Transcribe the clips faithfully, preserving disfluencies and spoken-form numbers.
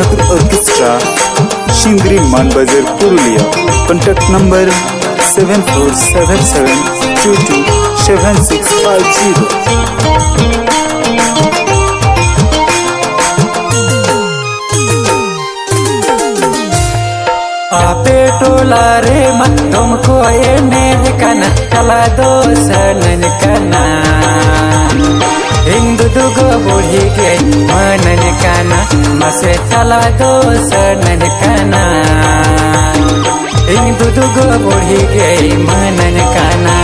Orchestra, Sindri Manbazar, Purulia. Contact number seven four seven seven two two seven six five zero. ᱟᱯᱮ ᱴᱚᱞᱟ ᱨᱮ ᱢᱟᱛᱠᱚᱢ ᱠᱚ ᱮᱱᱮᱡ ᱠᱟᱱᱟ, ᱪᱟᱞᱟᱣ ᱫᱚ ᱥᱟᱱᱟᱧ ᱠᱟᱱᱟ᱾ ᱤᱧ ᱫᱩᱫᱩ ᱜᱚ ᱵᱩᱲᱦᱤ ᱜᱮ ᱢᱟᱹᱱᱟᱹᱧ ᱠᱟᱱᱟ, ᱢᱟᱥᱮ ᱪᱟᱞᱟᱣ ᱫᱚ ᱥᱟᱱᱟᱧ ᱠᱟᱱᱟ᱾ ᱤᱧ ᱫᱩᱫᱩ ᱜᱚ ᱵᱩᱲᱦᱤ ᱜᱮ ᱢᱟᱹᱱᱟᱹᱧ ᱠᱟᱱᱟ᱾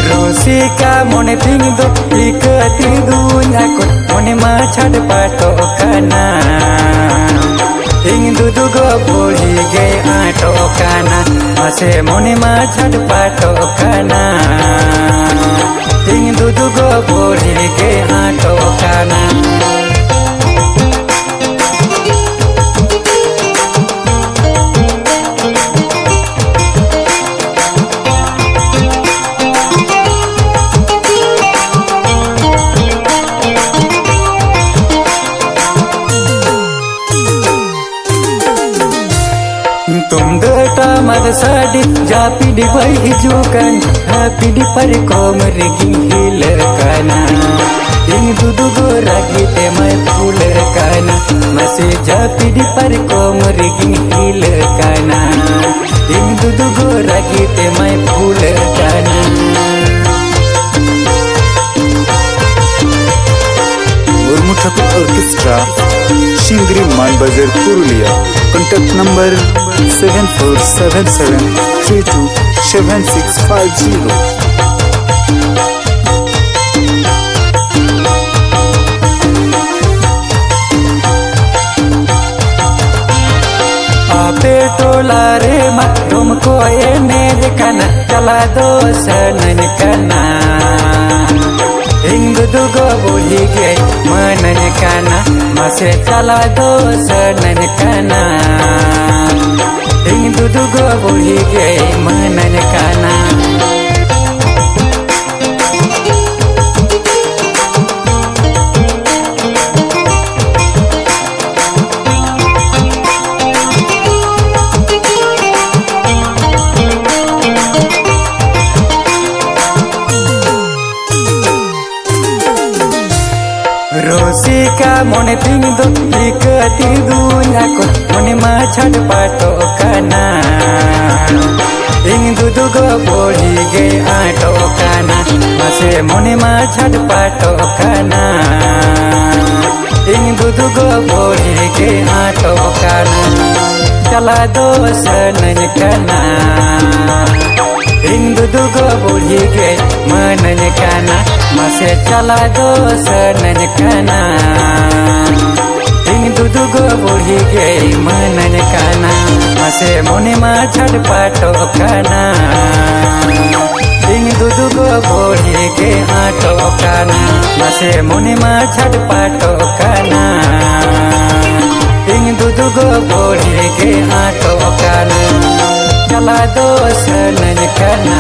ᱨᱩᱥᱤᱠᱟ ᱢᱚᱱᱮ ᱛᱤᱧ ᱫᱚ ᱤᱠᱟᱹ ᱛᱤᱫᱩᱧ ᱟᱠᱚ, ᱢᱚᱱᱮ ᱢᱟ ᱪᱷᱟᱴᱯᱟᱴᱚᱜ ᱠᱟᱱᱟ᱾ ᱤᱧ ᱫᱩᱫᱩ ᱜᱚ ᱵᱩᱲᱦᱤ ᱜᱮ ᱟᱸᱴᱚᱜ ᱠᱟᱱᱟ, ᱢᱟᱥᱮ ᱢᱚᱱᱮ ᱢᱟ ᱪᱷᱟᱴᱯᱟᱴᱚᱜ ᱠᱟᱱᱟ᱾ ᱤᱧ ᱫᱩᱫᱩ ᱜᱚ ᱵᱩᱲᱦᱤ ᱜᱮ ᱟᱸᱴᱚᱜ ᱠᱟᱱᱟ᱾ ᱛᱩᱢᱫᱟᱹᱜ ᱴᱟᱢᱟᱠ ᱥᱟᱰᱮ, ᱡᱟᱹᱯᱤᱫ ᱵᱟᱭ ᱦᱤᱡᱩᱜ ᱠᱟᱱ, ᱦᱟᱹᱯᱤᱫ ᱯᱟᱨᱠᱚᱢ ᱨᱮᱜᱤᱧ ᱦᱤᱞᱟᱹᱜ ᱠᱟᱱᱟ᱾ ᱤᱧ ᱫᱩᱫᱩ ᱜᱚ ᱨᱟᱹᱜᱤ ᱛᱮᱢᱟᱭ ᱯᱷᱩᱞᱟᱹᱜ ᱠᱟᱱᱟ, ᱢᱟᱥᱮ ᱡᱟᱹᱯᱤᱫ ᱯᱟᱨᱠᱚᱢ ᱨᱮᱜᱤᱧ ᱦᱤᱞᱟᱹᱜ ᱠᱟᱱᱟ᱾ ᱤᱧ ᱫᱩᱫᱩ ᱜᱚ ᱨᱟᱹᱜᱤ ᱛᱮᱢᱟᱭ ᱯᱷᱩᱞᱟᱹᱜ ᱠᱟᱱᱟ᱾ Murmu Thakur orchestra, Singri Manbazar, Purulia. Contact number seven four seven seven three two seven six five zero. ᱟᱯᱮ ᱴᱚᱞᱟ ᱨᱮ ᱢᱟᱛᱠᱚᱢ ᱠᱚ ᱮᱱᱮᱡ ᱠᱟᱱᱟ, ᱪᱟᱞᱟᱣ ᱫᱚ ᱥᱟᱱᱟᱧ ᱠᱟᱱᱟ᱾ ᱤᱧ ᱫᱩᱫᱩ ᱜᱚ ᱵᱩᱲᱦᱤ ᱜᱮ ᱢᱟᱹᱱᱟᱹᱧ ᱠᱟᱱᱟ, ᱢᱟᱥᱮ ᱪᱟᱞᱟᱣ ᱫᱚ ᱥᱟᱱᱟᱧ ᱠᱟᱱᱟ᱾ ᱤᱧ ᱫᱩᱫᱩ ᱜᱚ ᱵᱩᱲᱦᱤ ᱜᱮ ᱢᱟᱹᱱᱟᱹᱧ ᱠᱟᱱᱟ᱾ ᱨᱩᱥᱤᱠᱟ ᱢᱚᱱᱮ ᱛᱤᱧ ᱫᱚ ᱴᱷᱤᱠᱟᱹ ᱛᱤᱫᱩᱧ ᱟᱠᱚ, ᱢᱚᱱᱮ ᱢᱟ ᱪᱷᱟᱴᱯᱟᱴᱚᱜ ᱠᱟᱱᱟ᱾ ᱤᱧ ᱫᱩᱫᱩ ᱜᱚ ᱵᱩᱲᱦᱤ ᱜᱮ ᱟᱴᱚᱜ ᱠᱟᱱᱟ, ᱢᱟᱥᱮ ᱢᱚᱱᱮ ᱢᱟ ᱪᱷᱟᱴᱯᱟᱴᱚᱜ ᱠᱟᱱᱟ᱾ ᱤᱧ ᱫᱩᱫᱩ ᱜᱚ ᱵᱩᱲᱦᱤ ᱜᱮ ᱟᱴᱚᱜ ᱠᱟᱱᱟ, ᱪᱟᱞᱟᱣ ᱫᱚ ᱥᱟᱱᱟᱧ ᱠᱟᱱᱟ᱾ ᱤᱧ ᱫᱩᱫᱩ ᱜᱚ ᱵᱩᱲᱦᱤ ᱜᱮ ᱢᱟᱹᱱᱟᱹᱧ ᱠᱟᱱᱟ, ᱢᱟᱥᱮ ᱪᱟᱞᱟᱣ ᱫᱚ ᱥᱟᱱᱟᱧ ᱠᱟᱱᱟ᱾ ᱤᱧ ᱫᱩᱫᱩ ᱜᱚ ᱵᱩᱲᱦᱤ ᱜᱮ ᱢᱟᱹᱱᱟᱹᱧ ᱠᱟᱱᱟ, ᱢᱟᱥᱮ ᱢᱚᱱᱮ ᱢᱟ ᱪᱷᱟᱴᱯᱟᱴᱚᱜ ᱠᱟᱱᱟ᱾ ᱤᱧ ᱫᱩᱫᱩ ᱜᱚ ᱵᱩᱲᱦᱤ ᱜᱮ ᱟᱴᱚᱜ ᱠᱟᱱᱟ, ᱢᱟᱥᱮ ᱢᱚᱱᱮ ᱢᱟ ᱪᱷᱟᱴᱯᱟᱴᱚᱜ ᱠᱟᱱᱟ᱾ ᱤᱧ ᱫᱩᱫᱩ ᱜᱚ ᱵᱩᱲᱦᱤ ᱜᱮ ᱟᱴᱚᱜ ᱠᱟᱱᱟ, ᱪᱟᱞᱟᱣ ᱫᱚ ᱥᱟᱱᱟᱧ ᱠᱟᱱᱟ᱾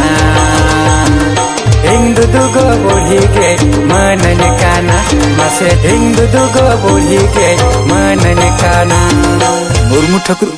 ᱤᱧ ᱫᱩᱫᱩ ᱜᱚ ᱵᱩᱲᱦᱤ ᱜᱮ ᱢᱟᱹᱱᱟᱹᱧ ᱠᱟᱱᱟ, ᱢᱟᱥᱮ ᱤᱧ ᱫᱩᱫᱩ ᱜᱚ ᱵᱩᱲᱦᱤ ᱜᱮ ᱢᱟᱹᱱᱟᱹᱧ ᱠᱟᱱᱟ᱾ ᱢᱩᱨᱢᱩ ᱴᱷᱟᱹᱠᱩᱨ